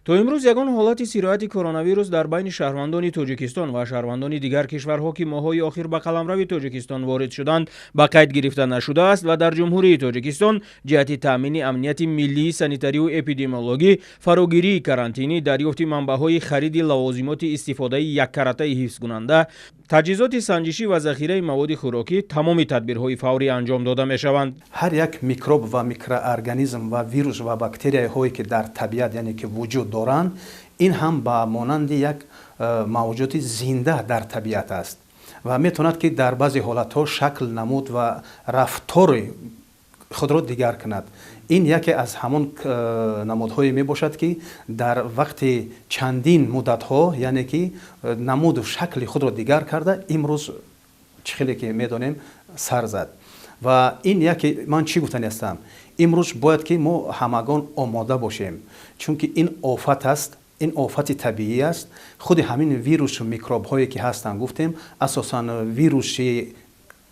То имрӯз ягон ҳолати сирояти коронавирус дар байни шаҳрвандони Тоҷикистон ва шаҳрвандони дигар кишварҳо, ки моҳҳои охир ба қаламрави Тоҷикистон ворид шуданд, ба қайд гирифта нашудааст ва дар Ҷумҳурии Тоҷикистон ҷиҳати таъмини амнияти миллии санитарию эпидемиологӣ, фарогирии карантинӣ, дарёфти манбаъҳои хариди лавозимоти истифодаи яккаратаи ҳифзкунанда, таҷҳизоти санҷишӣ ва захираи маводи хӯрокӣ тамоми тадбирҳои фаврӣ анҷом дода мешаванд. Ҳар як микроб ва микроорганизм ва вирус ва бактерияҳое, ки дар табиат, яъне ки вуҷуд доранд, ин ҳам ба монанди як мавҷуди зинда дар табиат аст ва метавонад, ки дар баъзе ҳолатҳо шакл, намуд ва рафтори худро дигар кунад. Ин яке аз ҳамон намудҳое мебошад, ки дар вақти чандин муддатҳо, яъне ки намуду шакли худро дигар карда, имрӯз чӣ хеле ки медонем, сар зад. Ва ин яке ман чӣ гуфтани ҳастам: имрӯз бояд, ки мо ҳамагон омода бошем, чунки ин офат аст, ин офати табиӣ аст. Худи ҳамин вирусу микробҳое, ки ҳастанд, гуфтем, асосан вируси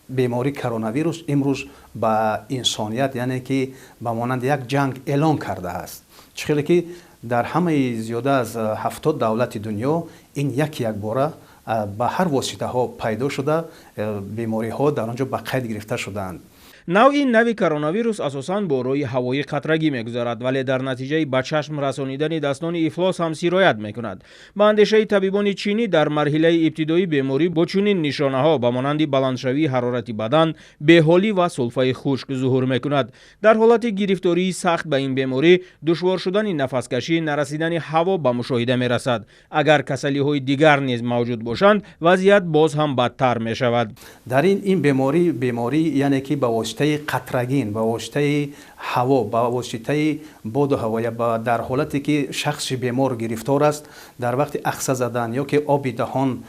бемории коронавирус имрӯз ба инсоният, яъне ки ба монанди як ҷанг эълон кардааст. Чӣ хеле ки дар ҳамаи зиёда аз 70 давлати дунё ин як якбора ба ҳар воситаҳо пайдо шуда, бемориҳо дар он ҷо ба қайд гирифта шудаанд. Навъи нави коронавирус асосан бо роҳи ҳавои қатрагӣ мегузарад, вале дар натиҷаи ба чашм расонидани дастони ифлос ҳам сироят мекунад. Ба андешаи табибони чинӣ, дар марҳилаи ибтидоӣ беморӣ бо чунин нишонаҳо, ба монанди баландшавии ҳарорати бадан, беҳолӣ ва сулфаи хушк зуҳур мекунад. Дар ҳолати гирифтории сахт ба ин беморӣ душвор шудани нафаскашӣ, нарасидани ҳаво ба мушоҳида мерасад. Агар касалиҳои дигар низ мавҷуд бошанд, вазъият боз ҳам бадтар мешавад. Дар ин беморӣ, яъне ки ба воситаи қатрагин, ба воситаи ҳаво, ба воситаи боду ҳаво, дар ҳолате ки шахси бемор гирифтор аст, дар вақти ахса задан ё ки оби даҳон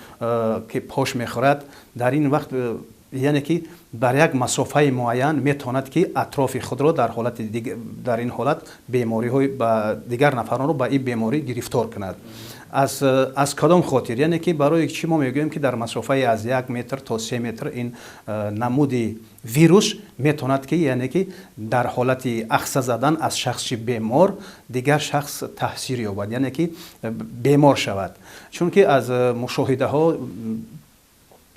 ки пош мехӯрад, дар ин вақт, яъне ки бар як масофаи муайян метавонад, ки атрофи худро дар ҳолати дар ин ҳолат бемориҳои ба дигар нафаронро ба ин беморӣ гирифтор кунад. Аз кадом хотир, яъне ки барои чӣ мо мегӯем, ки дар масофаи аз 1 метр то 3 метр ин намуди вирус метавонад, ки яъне ки дар ҳолати ахса задан аз шахси бемор дигар шахс таъсир ёбад, яъне ки бемор шавад? Чунки аз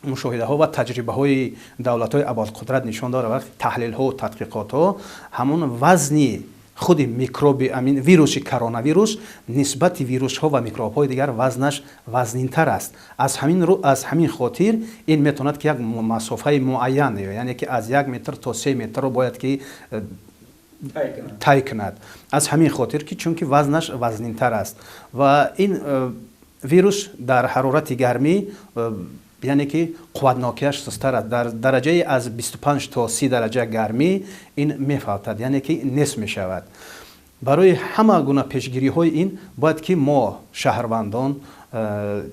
мушоҳидаҳо ва таҷрибаҳои давлатҳои абарқудрат нишон дорад, вақти таҳлилҳо, тадқиқотҳо, ҳамон вазни худи микроби амин вируси коронавирус нисбати вирусҳо ва микробҳои дигар вазнаш вазнинтар аст. Аз ҳамин хотир ин метавонад, ки як масофаи муайян, яъне ки аз 1 метр то 3 метрро бояд ки тай кунад. Аз ҳамин хотир ки чунки вазнаш вазнинтар аст ва ин вирус дар ҳарорати гармӣ, яъне ки қувватнокиаш сустар аст. Дар дараҷаи аз 25 то 30 дараҷа гармӣ ин мефавтад, яъне ки нест мешавад. Барои ҳама гуна пешгириҳои ин бояд, ки мо шаҳрвандон,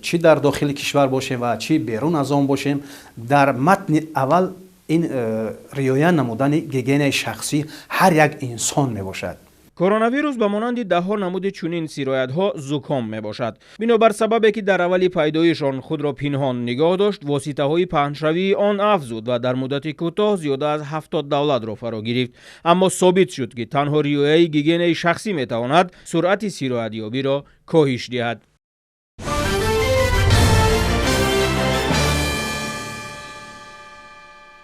чӣ дар дохили кишвар бошем ва чӣ берун аз он бошем, дар матни аввал ин риоя намудани гигиенаи шахсӣ ҳар як инсон мебошад. Коронавирус ба монанди даҳҳо намуди чунин сироятҳо зуком мебошад. Бинобар сабабе, ки дар аввали пайдоиш он худро пинҳон нигоҳ дошт, воситаҳои паҳншавии он афзуд ва дар муддати кӯтоҳ зиёда аз 70 давлатро фаро гирифт. Аммо собит шуд, ки танҳо риояи гигиенаи шахсӣ метавонад суръати сироятёбиро коҳиш диҳад.